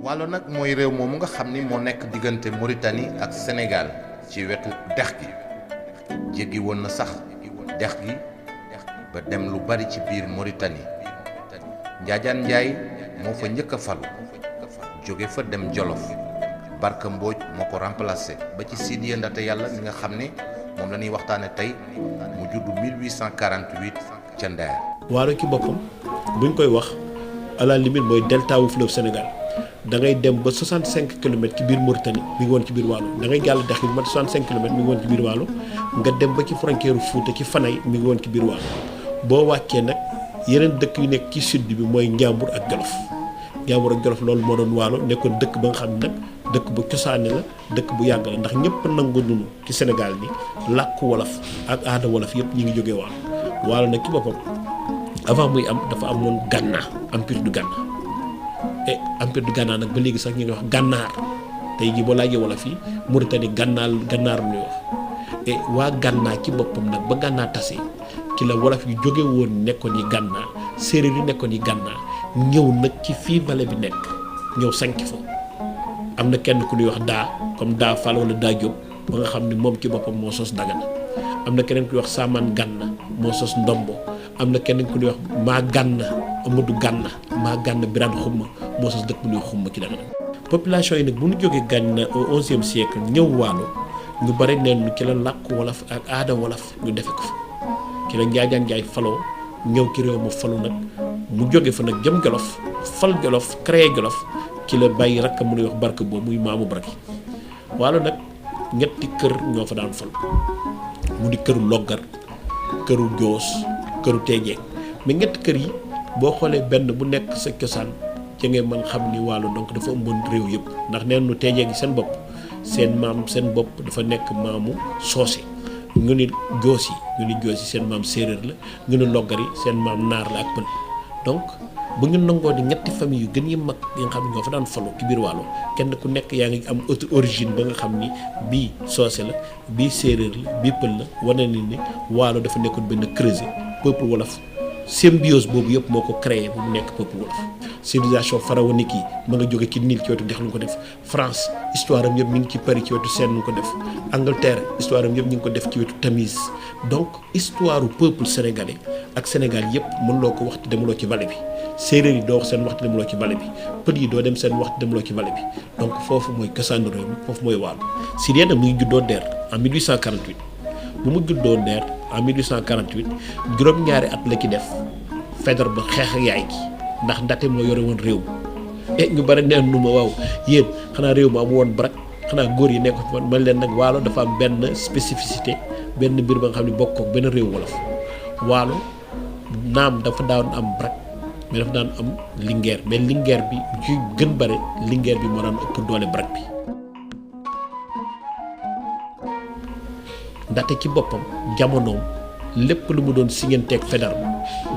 Waalo nag mooy réew moomu nga xam ni moo nekk diggante Mauritanie ak Sénégal ci wetu dex gi jéggi woon na sax dex gi ba dem lu bari ci biir Mauritanie Njaajaan Njaay moo fa njëkk a falu jóge fa dem Jolof Barka Mbooj moo ko remplacé ba ci Sidiya Ndate Yàlla mi nga xam ne moom la ñuy waxtaane tey mu juddu 1848 ca Ndeer. Waalo ci boppam buñ koy wax à la limite mooy delta wu fleuve Sénégal da ngay dem ba 65 kilomètres ci biir Mauritanie mi ngi woon ci biir Waalo da ngay jàll dex gi mat 65 kilomètres mi ngi woon ci biir Waalo nga dem ba ci frontière Fuuta ci Fanay mi ngi woon ci biir Waalo boo wàccee nag yeneen dëkk yu nekk ci sud bi mooy Njàmbur ak Jolof Njàmbur ak Jolof loolu moo doon Waalo nekkoon dëkk ba nga xam ne nag dëkk bu cosaane la dëkk bu yàgg la ndax ñëpp nangu nunu ci Sénégal ni làkku wolof ak aada wolof yëpp ñi ngi jógee Waalo Waalo nag ci boppam avant muy am dafa amoon Gànna empire du Gànna et empire du Gànnaar nag ba léegi sax ñu ngi wax gànnaar tey jii boo laajee wolof yi Mauritanie gànnaar lu ñuy wax et waa gànnaar ci boppam nag ba gànnaar tase ci la wolof yi jóge woon nekkoon yi gànnaar séeréer yi nekkoon yi gànnaar ñëw nag ci fii vallée bi nekk ñëw sanc fa am na kenn ku ñuy wax daa comme daa Fall wala daa Jóob ba nga xam ne moom ci boppam moo sos Dagana am na keneen ku ñuy wax Saamaan Gànna moo sos Ndombo am na kenn ku ñuy wax maa gànna Amadou Gànna maa gànna Birane Xumma moo sos dëkk bu ñuy Xumma ci Dagana population yi nag bu ñu jógee Gànna au 11e siècle ñëw Waalo ñu bari neen ci la làkku wolof ak aada wolof ñu defe ko fa ci la Njaajaan Njaay faloo ñëw ci réew ma falu nag mu jóge fa nag jëm Jolof fal Jolof créé Jolof ci la bàyyi rakk mu ñuy wax Barka boobu muy maamu Barki Waalo nag ñetti kër ñoo fa daan fal mu di këru Loggar këru Joos këru Teejeeg mais ñetti kër yi boo xoolee benn bu nekk sa cosaan ci ngay mën xam ni Waalo donc dafa ëmboon réew yëpp ndax neen nu Teejeeg yi seen bopp seen maam seen bopp dafa nekk maamu soose ñu ni Joos yi seen maam séeréer la ñu ni Loggar yi seen maam naar la ak pël donc bu ñu nangoo di ñetti famille yu gën yi mag yi nga xam ne ñoo fa daan falu ci biir Waalo kenn ku nekk yaa ngi am origine ba nga xam ni bii soose la bii séeréer la bii pël la wane ni Waalo dafa nekkoon benn creuset peuple wolof symbiose boobu yëpp moo ko créé bu mu nekk peuple wolof civilisation pharaonique yi ma nga jóge ci Nil ci wetu dex lu ko def France histoire am yëpp mi ngi ci Paris ci wetu Seine lu ko def Angleterre histoire am yëpp ñu ngi ko def ci wetu Tamise donc histoire u peuple sénégalais ak Sénégal yëpp mën loo ko waxtu demuloo ci vallée bi séeréer yi doo wax seen waxtu demuloo ci vallée bi pël yi doo dem seen waxtu demuloo ci vallée bi donc foofu mooy cosaanu réew mi foofu mooy Waalo Sidiya nag mu ngi juddoo Nder en 1848 bu mu juddoo Nder en 1848 juróom-ñaari at la ci def Faidherbe ba xeex ak yaay gi ndax Ndate moo yore woon réew mi ñu bari neen nu ma waaw yéen xanaa réew mi amu woon barak xanaa góor yi nekk fa man leen nag Waalo dafa am benn spécificité benn mbir ba nga xam ne bokk ak benn réew wolof Waalo naam dafa daan am barak mais dafa daan am lingeer mais lingeer bi ci gën bare lingeer bi moo daan ëpp doole barak bi Ndate ci boppam jamonoom lépp lu mu doon signanteeg Faidherbe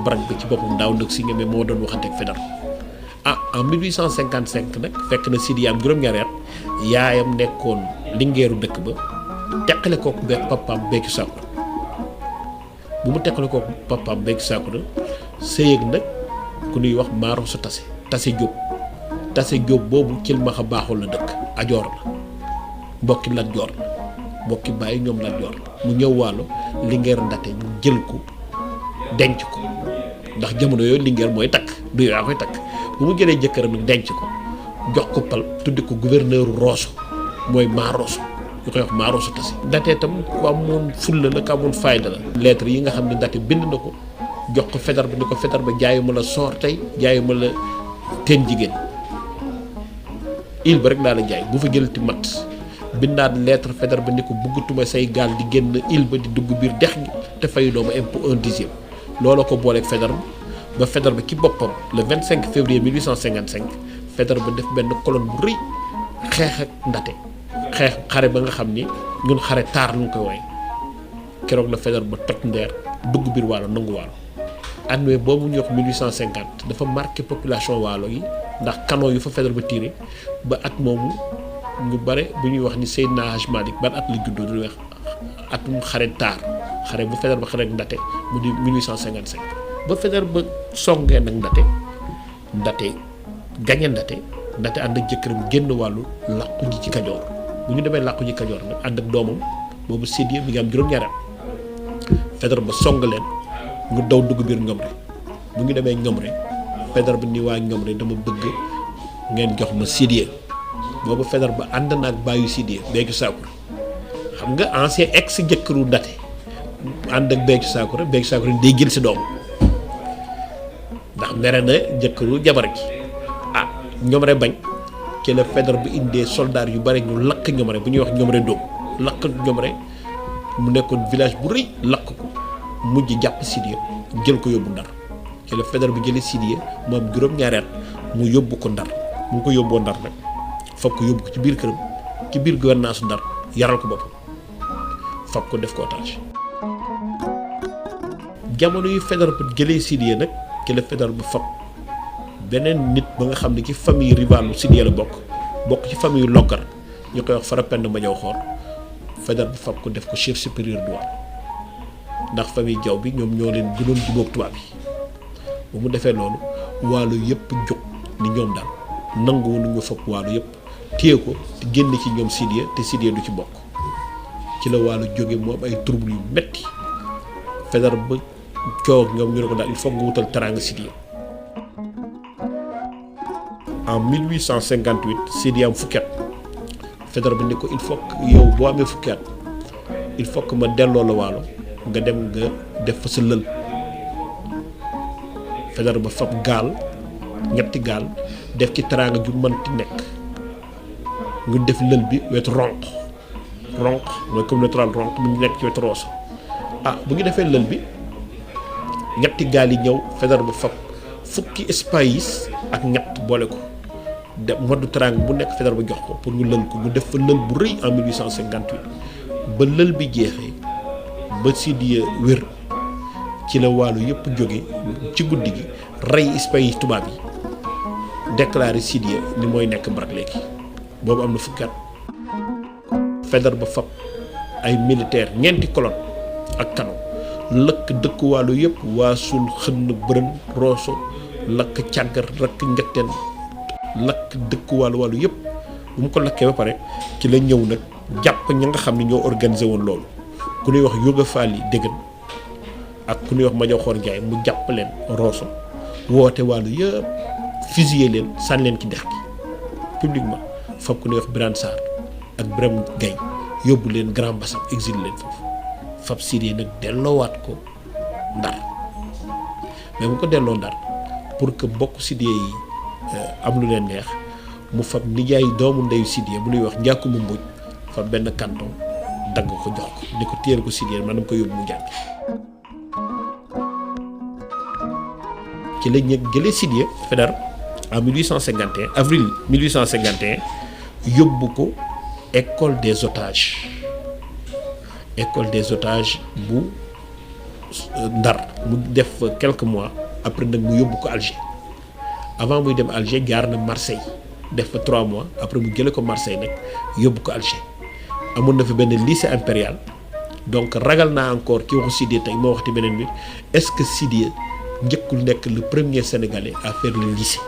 barak bi ci boppam daaw nag signé mais moo doon waxanteeg Faidherbe en 1855 nag fekk na Sidiya am juróom-ñaari at yaayam nekkoon lingeeru dëkk ba teqale kooku papaam Béki Sakura bu mu teqale kooku papaam Béki Sakura sëyeeg nag ku ñuy wax Maaroso Tase Jóob boobu Cilmaxa Baaxul la dëkk Ajoor la mbokki Lat Joor la mbokki bàyyi ñoom Lat Joor la mu ñëw Waalo lingeer Ndate ñu jël ko denc ko ndax jamono yooyu lingeer mooy takk du yaa koy takk bu mu jëlee jëkkëram nag denc ko jox ko pal tuddi ko gouverneur Rosso mooy Maaroso ñu koy wax Maaroso Tase Ndate itam ku amoon fulla la ku amoon fayda la lettre yi nga xam ne Ndate bind na ko jox ko Faidherbe ni ko Faidherbe jaayuma la soor tey jaayuma la teen jigéen il ba rek laa la jaay bu fa jëlati mat bindaat lettre Faidherbe ni ko bëggatuma say gaal di génn il ba di dugg biir dex gi te fayu dooma impôt 1/10 looloo ko booleeg Faidherbe ba Faidherbe ci boppam le 25 février 1855 Faidherbe def benn colonne bu rëy xeex ak Ndate xeex xare ba nga xam ni ñun xare taar lu ñu koy wooye keroog la Faidherbe ba toj Ndeer dugg biir Waalo nangu Waalo année boobu ñuy wax 1850 dafa marqué population Waalo yi ndax canon yu fa Faidherbe ba tiré ba at moomu ñu bare bu ñuy wax ni Seydina Hadj Malick ban at la juddoo du wax atum xare taar xare bu Faidherbe ba xare ak Ndaté mu di 1855 ba Faidherbe ba songee nag Ndaté gañe Ndaté ànd ak jëkkëram génn wàllu làqu ji ci Kajoor bu ñu demee làqu ji Kajoor nag ànd ak doomam boobu Sidiya mi ngi am juróom-ñaari at Faidherbe ba song leen ñu daw dugg biir Ñomre bu ñu demee Ñomre Faidherbe ba ni waa Ñomre dama bëgg ngeen jox ma Sidiya boobu Faidherbe ba ànd na ak bàyyu Sidiya Béthio Sakoura xam nga ancien ex jëkkëru Ndaté ànd ak Béthio Sakoura day jël si doom ndax mere na jëkkëru jabar ji Ñomre bañ ci la Faidherbe bi indee soldats yu bari ñu lakk Ñomre bu ñuy wax Ñomre Dóom lakk Ñomre mu nekkoon village bu rëy lakk ko mujj jàpp Sidiya jël ko yóbbu Ndar ci la Faidherbe bi jëlee Sidiya mu am juróom-ñaari at mu yóbbu ko Ndar mu ko yóbboo Ndar nag fab ko yóbbu ko ci biir këram ci biir gouvernance Ndar yaral ko boppam fab ko def ko otage jamono yu Faidherbe bi jëlee Sidiya nag ci la Faidherbe bi fab beneen nit ba nga xam ne ci famille rivalu Sidiya la bokk ci famille Loggar ñu koy wax Farapend Madiaw Xoor Faidherbe bi fab ko def ko chef supérieur douane ndax famille Diaw bi ñoom ñoo leen gënoon jubóog tubaab yi bu mu defee loolu waalo yëpp jóg ni ñoom daal nanguwu nu ñu fab waalo yëpp téye ko te génn ci ñoom Sidiya te Sidiya du ci bokk ci la waalo jóge mu am ay trouble yu metti Faidherbe ba coow ak ñoom ñu ne ko daal il faut nga wutal teraanga Sidiya en 1858 Sidiya am fukki at Faidherbe bi ni ko il faut que yow boo amee fukki at il faut que ma delloo la waalo nga dem nga def fa sa lël Faidherbe ba fab gaal ñetti gaal def ci teraanga ju mënti nekk nga def lël bi wetu ronq mooy communauté rurale ronq mu ngi nekk ci wetu Rosso bu ñu defee lël bi ñetti gaal yi ñëw Faidherbe ba fab fukki espace ak ñett boole ko de moddu teraanga bu nekk Faidherbe ba jox ko pour ñu lël ko mu def fa lël bu rëy en 1858 ba lël bi jeexee ba Sidiya wér ci la waalo yëpp jóge ci guddi gi rey espace tubaab yi déclaré Sidiya ni mooy nekk Mbarak léegi boobu am na fukki at Faidherbe ba fab ay militaire ñeenti colonne ak canon lakk dëkk waalo yëpp Waasul Xënn Bërën Rosso lakk càggar rakk ngetteen lakk dëkk waalo yëpp bu mu ko lakkee ba pare ci la ñëw nag jàpp ña nga xam ne ñoo organisé woon loolu ku ñuy wax Yoga Faali Déggan ak ku ñuy wax Madiaw Xoor Njaay mu jàpp leen Rosso woote waalo yëpp fusillé leen sànni leen ci dex gi publiquement fab ku ñuy wax Birane Sarr ak Birame Gaye yóbbu leen Grand Bassam exilé leen foofu fab Sidiya nag delloowaat ko Ndar mais bu ko delloo Ndar pour que bokk Sidiya yi am lu leen neex mu fab nijaay doomu ndeyu Sidiya bu ñuy wax Njàkkuma Mbóoj fab benn canton dagg ko jox ko ni ko téyel ko Sidiya maanaam ko yóbbu mu jàngi ci la ñu jëlee Sidiya Faidherbe en 1851 avril 1851 yóbbu ko école des otages bu Ndar mu def quelques mois après nag mu yóbbu ko Alger avant muy dem Alger jaar na Marseille def fa 3 mois après mu jële ko Marseille nag yóbbu ko Alger amoon na fi benn lycée impérial donc ragal naa encore ci waxu Sidiya tey moo waxti beneen bi est-ce que Sidiya njëkkul nekk le premier sénégalais à faire le lycée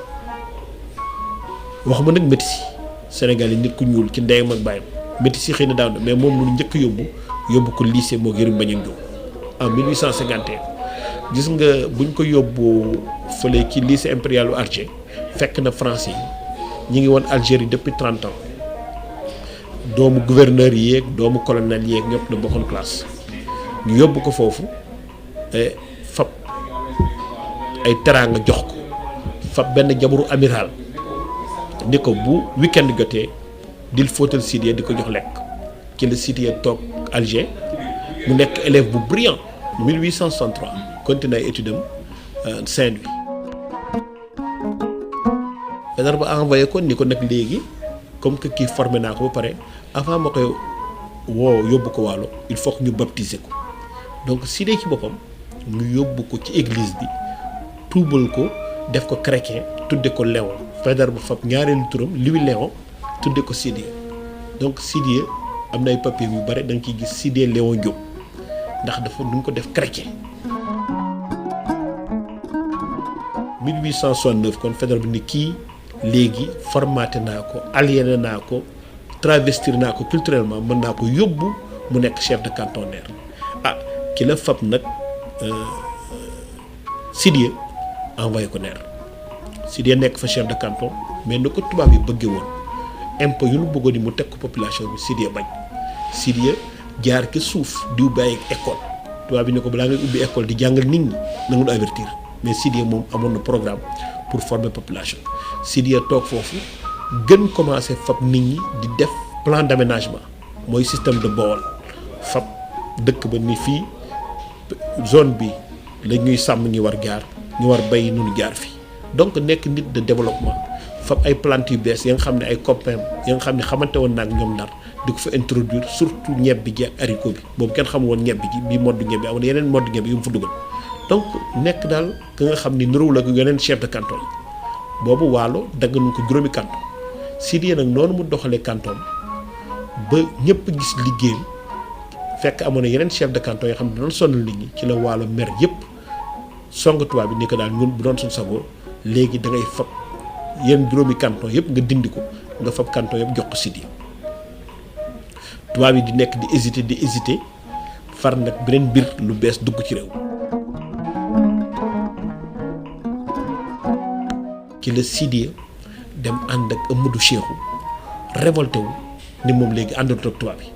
waxuma nag métis yi sénégalais nit ku ñuul ci ndeyam ak baayam métis yi xëy na daaw na mais moom lu njëkk yóbbu ko lycée moo Yërim Mbañang Jóob en 1851 gis nga buñ ko yóbbu fële ci lycée impérial u Alger fekk na français yi ñi ngi woon Algérie depuis 30 ans doomu gouverneur yi yeeg doomu colonel yi yeeg ñëpp na bokkoon classe ñu yóbbu ko foofu fab ay teraanga jox ko fab benn jabaru amiral ni ko bu weekend jotee dil fóotal Sidiya di ko jox lekk ci la Sidiya toog Alger mu nekk élève bu brillant 1863 continué ay études am Saint-Louis Faidherbe ba envoyé ko ni ko nag léegi comme que kii formé naa ko ba pare avant ma koy woo yóbbu ko Waalo il faut que ñu baptiser ko donc Sidiya ci boppam ñu yóbbu ko ci église bi tuubal ko def ko chrétien tudde ko Léon Faidherbe ba fab ñaareelu turam Louis Léon tudde ko Sidiya donc Sidiya am na ay papiers yu bare da nga ciy gis Sidiya Léon Diop ndax dafa duñ ko def chrétien 1869 kon Faidherbe bi ni kii léegi formaté naa ko aliéné naa ko travestir naa ko culturellement mën naa ko yóbbu mu nekk chef de canton Nder ki la fab nag Sidiya envoyé ko Nder Sidiya nekk fa chef de canton mais na ko tubaab yi bëggee woon impôt yu nu bëggoon ni mu teg ko population bi Sidiya bañ Sidiya jaar ke suuf diw bàyyi école tubaab bi ne ko balaa ngay ubbi école di jàngal nit ñi na nga avertir mais Sidiya moom amoon na programme pour former population Sidiya toog foofu gën commencé fab nit ñi di def plan d'aménagement mooy système de Bawol fab dëkk ba ni fii zone bi la ñuy sàmm ñi war jaar ñu war bay nunu jaar fii donc nekk nit de développement fab ay plantes yu bees ya nga xam ne ay copains ya nga xam ne xamante woon naag ñoom Ndar di ko fa introduire surtout ñebbi ji ak haricot bi boobu kenn xamu woon ñebbi ji bii modd ñebbi amoon yeneen modd ñebbi yu mu fa dugal donc nekk daal ka nga xam ni niróowul ak yeneen chef de canton yi boobu Waalo dagg nañ ko juróomi canton Sidiya nag noonu mu doxalee canton ba ñëpp gis liggéeyam fekk amoon na yeneen chef de canton yoo xam ne doon sonal nit ñi ci la Waalo mer yëpp song tubaab bi ni ko daal ñun bu doon suñ sagoo léegi da ngay fab yenn juróomi canton yëpp nga dindi ko nga fab canton yëpp jox ko Sidiya tubaab yi di nekk di hésiter far nag beneen mbir lu bees dugg ci réew ci la Sidiya dem ànd ak Amadou Cheikhou révolté wu ni moom léegi àndatul ak tubaab yi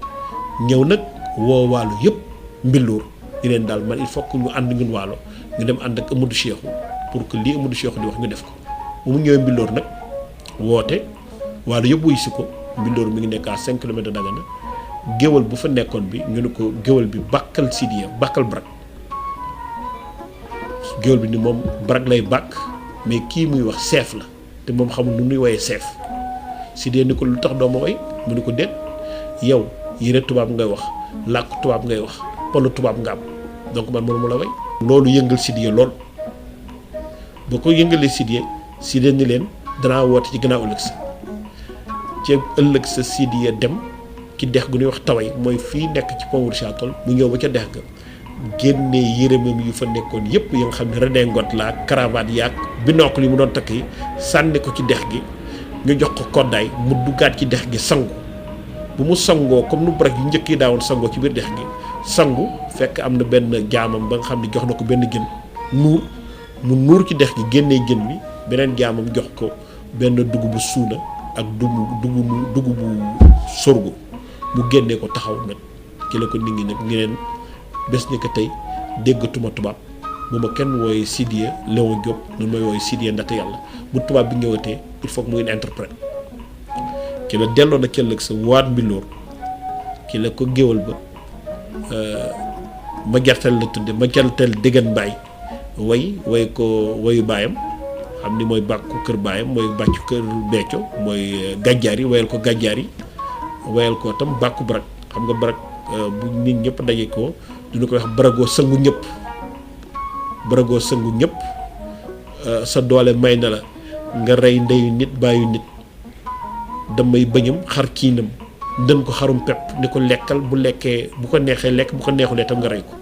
ñëw nag woo Waalo yëpp mbilluur di leen daal man il faut que ñu ànd ñun Waalo ñu dem ànd ak Amadou Cheikhou pour que lii Amadou Cheikhou di wax ñu def ko bu mu ñëwee mbilloor nag woote Waalo yëpp wuy si ko mbilloor mi ngi nekk à 5 kilomètres de Dagana géwal bu fa nekkoon bi ñu ne ko géwal bi bàkkal Sidiya bàkkal Brak géwal bi ni moom Brak lay bàkk mais kii muy wax seef la te moom xamul nu muy woyee seef Sidiya ni ko lu tax doo ma woy mu ni ko déet yow yére tubaab ngay wax làkk tubaab ngay wax polo tubaab nga am donc man mënuma la woy loolu yëngal Sidiya lool boo ko yëngalee Sidiya ni leen danaa woote ci gannaaw ëllëg sa ci ëllëg sa Sidiya dem ci dex gu ñuy wax taway mooy fii nekk ci pont Richard Toll mu ñëw ba ca dex ga génne yërëmam yu fa nekkoon yëpp ya nga xam ne redingote la cravate yaag binocle yi mu doon takk yi sànni ko ci dex gi ñu jox ko koddaay mu duggaat ci dex gi sangu bu mu sangoo comme nu Brak yu njëkk yi daawoon sangoo ci biir dex gi sangu fekk am na benn jaamam ba nga xam ne jox na ko benn jën mu nuur ci dex gi génnee jën bi beneen jaamam jox ko benn dugubu suuna ak dugubu sorgho mu génnee ko taxaw nag ki la ko nit ñi nag ñu leen bés ni ko tey déggatuma tubaab bu ma kenn wooyee Sidiya Léon Diop nu may wooyee Sidiya ndaxte yàlla bu tubaab bi ñëwatee il faut que muy interprète ki la delloo na ëllëg sa waat mbilóor ki la ko géwal ba ma jartal la tudde ma jartal déggan mbaay way ko wayu baayam xam ni mooy bàkku kër baayam mooy bàccu kër becco mooy gàjjaar yi wayal ko gàjjaar yi wayal ko tam bàkku Brak xam nga Brak bu nit ñëpp daje ko duñu koy wax baragoo sëngu ñëpp sa doole may na la nga rey ndeyu nit bàyyu nit damay bëñam xar kiinam ndën ko xarum pepp ni ko lekkal bu lekkee bu ko neexee lekk bu ko neexulee tam nga rey ko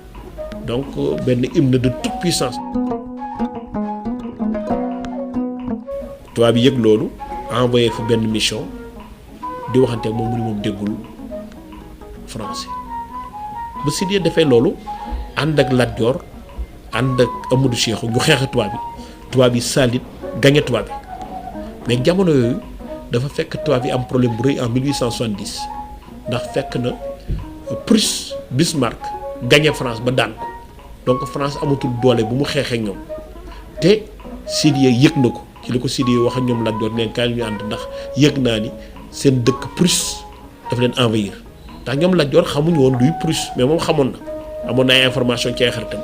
donc benn hymne de toute puissance tubaab bi yëg loolu envoyé fa benn mission di waxante moom mu ni moom déggul français ba Sidiya defee loolu ànd ak Lat Joor ànd ak Amadou Cheikhou ñu xeex tubaab yi saalit gañe tubaab yi mais jamono yooyu dafa fekk tubaab yi am problème bu rëy en 1870 ndax fekk na Prusse Bismarck gañe France ba daan ko donc France amatul doole bu mu xeexee ñoom te Sidiya yëg na ko ci li ko Sidiya wax ak ñoom Lat Joor leen kaay ñu ànd ndax yëg naa ni seen dëkk Prusse dafa leen envahir ndax ñoom Lat Joor xamuñu woon luy Prusse mais moom xamoon na amoon na ay information ci ay xaritam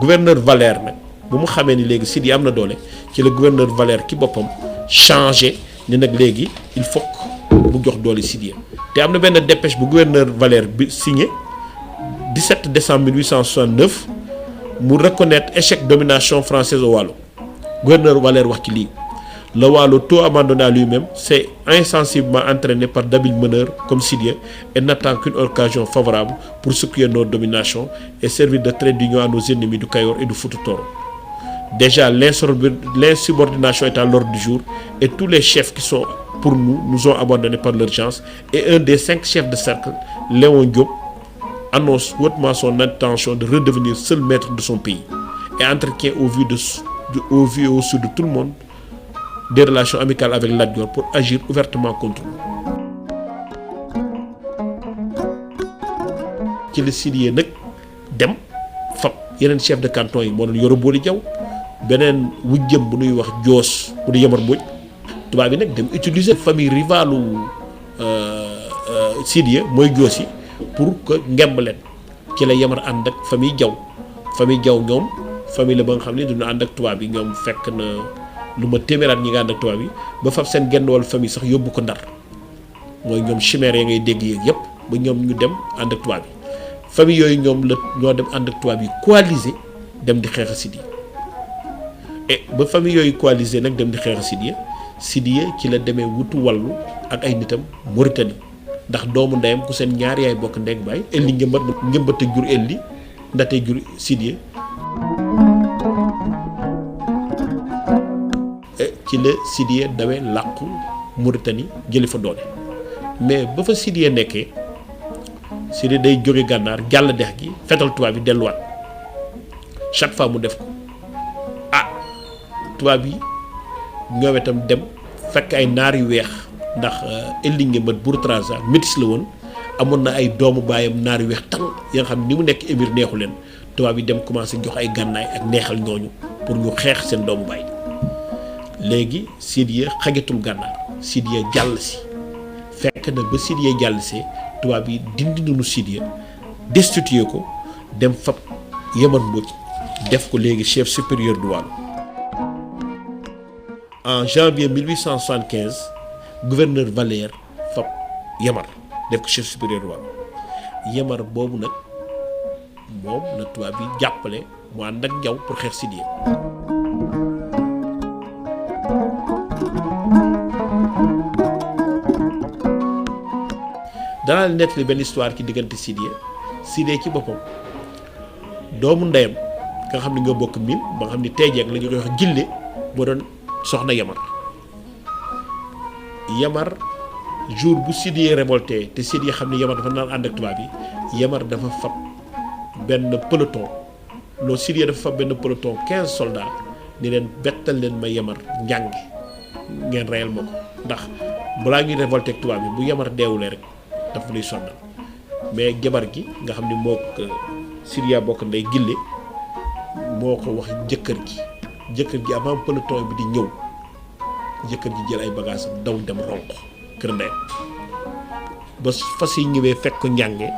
gouverneur Valère nag bu mu xamee ni léegi Sidiya am na doole ci la gouverneur Valère ki boppam changé ni nag léegi il faut mu jox doole Sidiya te am na benn dépêche bu gouverneur Valère bi signé 17 décembre 1869 mu reconnaître échec domination française au Waalo gouverneur Valère wax ci lii Le Waalo, tôt abandonné à lui-même, s'est insensiblement entraîné par d'habiles meneurs comme Sidiya et n'attend qu'une occasion favorable pour secouer nos dominations et servir de trait d'union à nos ennemis du Kayor et du Fouta Toro. Déjà, l'insubordination est à l'ordre du jour et tous les chefs qui sont pour nous ont abandonnés par l'urgence et un des 5 chefs de cercle, Léon Diop, annonce hautement son intention de redevenir seul maître de son pays et entretient au vu et au su de tout le monde des relations amicales avec Lat Dior pour agir ouvertement contre nous. ci la Sidiya nag dem fab yeneen chef de canton yi moo doon Yoro Boli Diaw beneen wujjëm bu nuy wax Joos bu di Yamar Mbodj tubaab bi nag dem utiliser famille rivalu Sidiya mooy Joos yi pour que ngemb leen ci la Yamar ànd ak famille Diaw ñoom famille la ba nga xam ne dina ànd ak tubaab yi ñoom fekk na lu ma téeméeraat ñi nga ànd ak tubaab yi ba fab seen genn wàllu famille sax yóbbu ko Ndar mooy ñoom chimère ya ngay dégg yeeg yëpp ba ñoom ñu dem ànd ak tubaab yi famille yooyu ñoo dem ànd ak tubaab yi coalisé dem di xeex a Sidiya et ba famille yooyu coalisé nag dem di xeex a Sidiya ci la demee wutu wàllu ak ay nitam Mauritanie ndax doomu ndeyam ku seen ñaar yaay bokk ndeeg baay Elli njëmbat a jur Elli ndate jur Sidiya ci la Sidiya dawee làqu Mauritanie jëli fa doole mais ba fa Sidiya nekkee Sidiya day jóge gànnaar jàll dex gi fetal tubaab yi delluwaat chaque fois mu def ko tubaab yi ñoom itam dem fekk ay naar yu weex ndax Elli Njëmbat Bourtraza métis la woon amoon na ay doomu baayam naar yu weex tal ya nga xam ni mu nekk émir neexu leen tubaab yi dem commencé jox ay gànnaay ak neexal ñooñu pour ñu xeex seen doomu baay léegi Sidiya xajatul gànnaar Sidiya jàll si fekk na ba Sidiya jàll see tubaab yi dindi nañu Sidiya destitué ko dem fab Yamar Mbodj def ko léegi chef supérieur du Waalo. En janvier 1875 gouverneur Valère fab Yamar def ko chef supérieur du Waalo Yamar boobu nag moom la tubaab yi jàppale mu ànd ak Diaw pour xeex Sidiya. danaa la nettali benn histoire ci diggante Sidiya ci boppam doomu ndeyam nga xam ne nga bokk miin ba nga xam ne teejeeg la ñu koy wax Gille moo doon soxna Yamar jour bu Sidiya révolté te Sidiya xam ne Yamar dafa naan ànd ak tubaab yi Yamar dafa fab benn peloton loolu Sidiya dafa fab benn peloton 15 soldats ni leen bettal leen ma Yamar njàngi ngeen reyal ma ko ndax balaa ñuy révolté ak tubaab yi bu Yamar deewulee rek dafa lay sonnal mais jabar gi nga xam ne moo ko Sidiya bokk ndey Gille moo ko wax jëkkër ji avant peloton bi di ñëw jëkkër ji jël ay bagages daw dem ronq kër ndeyam ba fas yi ñëwee fekk ko njànge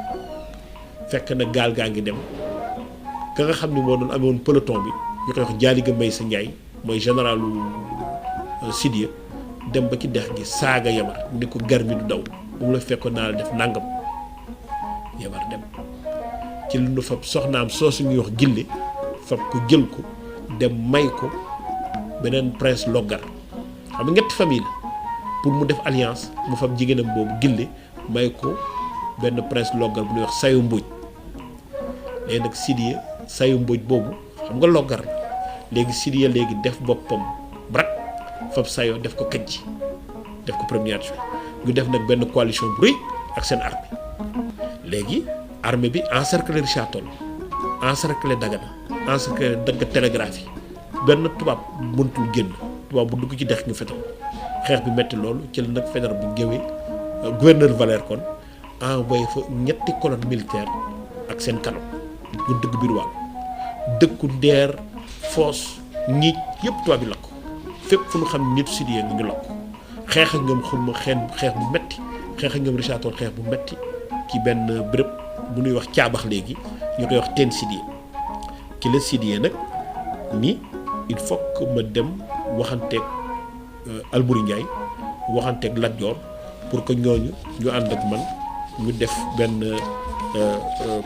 fekk na gaal gaa ngi dem ka nga xam ne moo doon amoon peloton bi ñu koy wax Jaaliga Maysa Njaay mooy généralu Sidiya dem ba ci dex gi saaga Yamar ni ko gar mi du daw bu mu la fekkoon naa la def nàngam Yamar dem ci lu nu fab soxnaam soosu ñuy wax Gille fab ko jël ko dem may ko beneen prince Loggar xam nga ñetti famille la pour mu def alliance mu fab jigéenam boobu Gille may ko benn prince Loggar bu ñuy wax Sayu Mbodj léegi nag Sidiya Sayu Mbodj boobu xam nga Loggar la léegi Sidiya léegi def boppam brak fab Sayo def ko këj def ko premier adjoint ñu def nag benn coalition bu rëy ak seen armée léegi armée bi encercler Richard Toll encercler Dagana encercler dagg télégraphie benn tubaab mëntul génn tubaab bu dugg ci dex ñu fetal xeex bi metti loolu ci la nag Faidherbe bu géwee gouverneur Valère kon envoyé fa ñetti colonne militaire ak seen kanam ñu dëgg biir Waalo dëkku Ndeer Foos Ñiij yëpp tubaab bi lakk ko fépp fu ñu xam nit Sidiya ngi ñu lakk ko xeex ak ñoom xulma xeex bu metti xeex ak ñoom Richard Toll xeex bu metti ci benn béréb bu ñuy wax caabax léegi ñu koy wax teen Sidiya ci la Sidiya nag ni il faut que ma dem waxanteeg Alboury Ndiaye waxanteeg Lat Dior pour que ñooñu ñu ànd ak man ñu def benn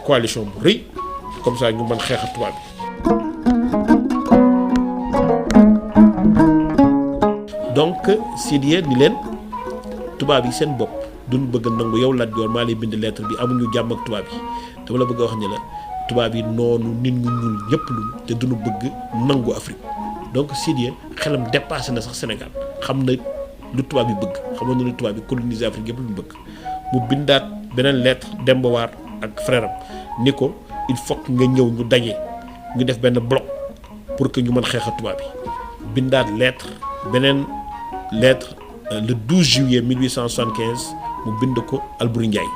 coalition bu rëy comme ça ñu mën xeex ak tubaab bi. donc Sidiya ni leen tubaab yi seen bopp duñ bëgg nangu yow Lat Joor maa lay bind lettre bi amuñu jàmm ak tubaab yi dama la bëgg a wax ni la tubaab yi noonu nit ñu ñuul ñëpp lu te duñu bëgg nangu Afrique donc Sidiya xelam dépassé na sax Sénégal xam na lu tubaab yi bëgg xamoon na lu tubaab yi coloniser Afrique yëpp lu bëgg mu bindaat beneen lettre Demba War ak frère am ni ko il faut que nga ñëw ñu daje ñu def benn bloc pour que ñu mën xeex a tubaab yi bindaat beneen lettre le 12 juillet 1875 mu bind ko Alboury Ndiaye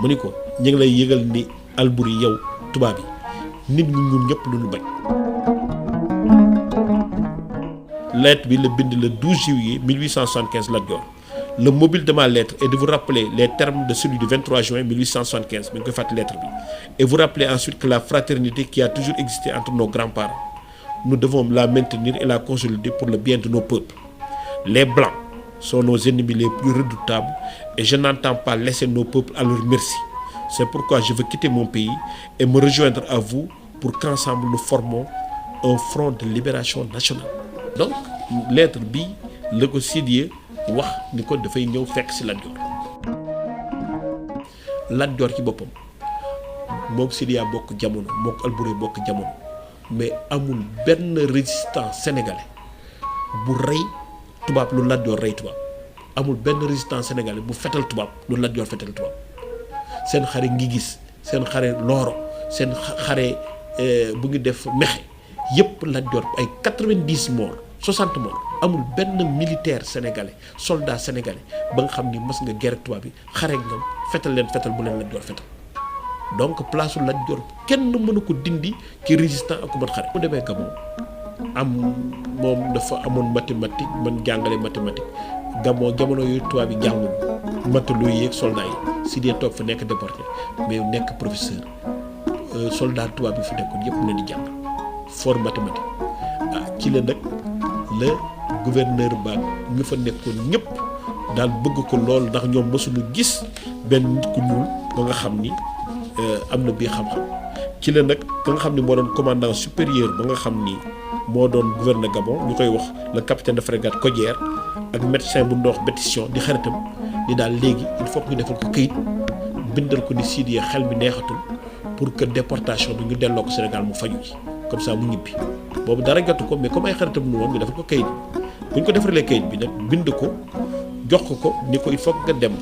mu ni ko ñu ngi lay yëgal ni Alboury yow tubaab yi nit ñu ñun ñëpp lu ñu bañ. lettre bi la bind le 12 juillet 1875 Lat Dior. Le mobile de ma lettre est de vous rappeler les termes de celui du 23 juin 1875 bi ñu koy fàttali lettre bi et vous rappeler ensuite que la fraternité qui a toujours existé entre nos grands-parents nous devons la maintenir et la consolider pour le bien de nos peuples. Les Blancs sont nos ennemis les plus redoutables et je n'entends pas laisser nos peuples à leur merci. C'est pourquoi je veux quitter mon pays et me rejoindre à vous pour qu'ensemble nous formons un front de libération nationale. Donc lettre bi la ko Sidiya wax ni ko dafay ñëw fekk ci Lat Dior. Lat Dior ci boppam moom Sidiya bokk jamono mook Alboury bokk jamono mais amul benn résistant sénégalais bu rey tubaab lu Lat Dior rey tubaab amul benn résistant sénégalais bu fetal tubaab lu Lat Dior fetal tubaab seen xare ngi gis seen xare Looro seen xare bu ngi def Mexe yëpp Lat Dior ay 90 morts 60 morts amul benn militaire sénégalais soldat sénégalais ba nga xam ni mas nga guerre tubaab bi xare nga fetal leen fetal bu leen Lat Dior fetal donc place Lat Dior kenn mënu ko dindi ci résistant ak ku mën xare. mu demee Gabon moom dafa amoon mathématique man jàngale mathématique Gabon jamono yooyu tubaab yi jànguñu matelot yi ak soldats yi Sidiya toog fa nekk déporté mais nekk professeur soldat tubaab yi fi nekkoon yëpp mu leen di jàng fort mathématique ci la nag le gouverneur ba ñu fa nekkoon ñëpp daal bëgg ko lool ndax ñoom mësuñu gis benn nit ku ñuul ba nga xam ni am na bii xam-xam ci la nag ka nga xam ni moo doon commandant supérieur ba nga xam ni moo doon gouverneur Gabon ñu koy wax le capitaine de frégate Codière ak médecin bu ñu wax Bétition di xaritam ni daal léegi il faut que ñu defal ko këyit bindal ko ni Sidiya xel mi neexatul pour que déportation bi ñu delloo ko Sénégal mu faju ci comme ça mu ñibbi boobu dara jotu ko mais comme ay xaritam nu woon ñu defal ko kayit bu ñu ko defalee kayit bi nag bind ko jox ko ni ko il faut nga dem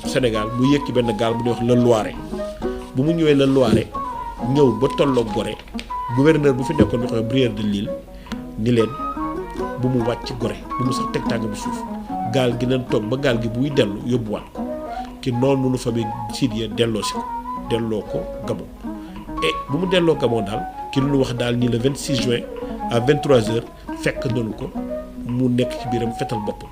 Sénégal mu yéeg ci benn gaal bu ñuy wax le Loiret bu mu ñëwee le Loiret ñëw ba tolloo Gorée gouverneur bu fi nekkoon ñu koy Brière de Lille ni leen bu mu wàcc Gorée bu mu sax teg tàng bi suuf gaal gi nañ toog ba gaal gi buy dellu yóbbuwaat ko ci noonu nu famille Sidiya delloo si ko delloo ko Gabon et bu mu delloo Gabon daal ki lu ñu wax daal ni le 26 juin à 23h fekk nañu ko mu nekk ci biiram fetal boppam.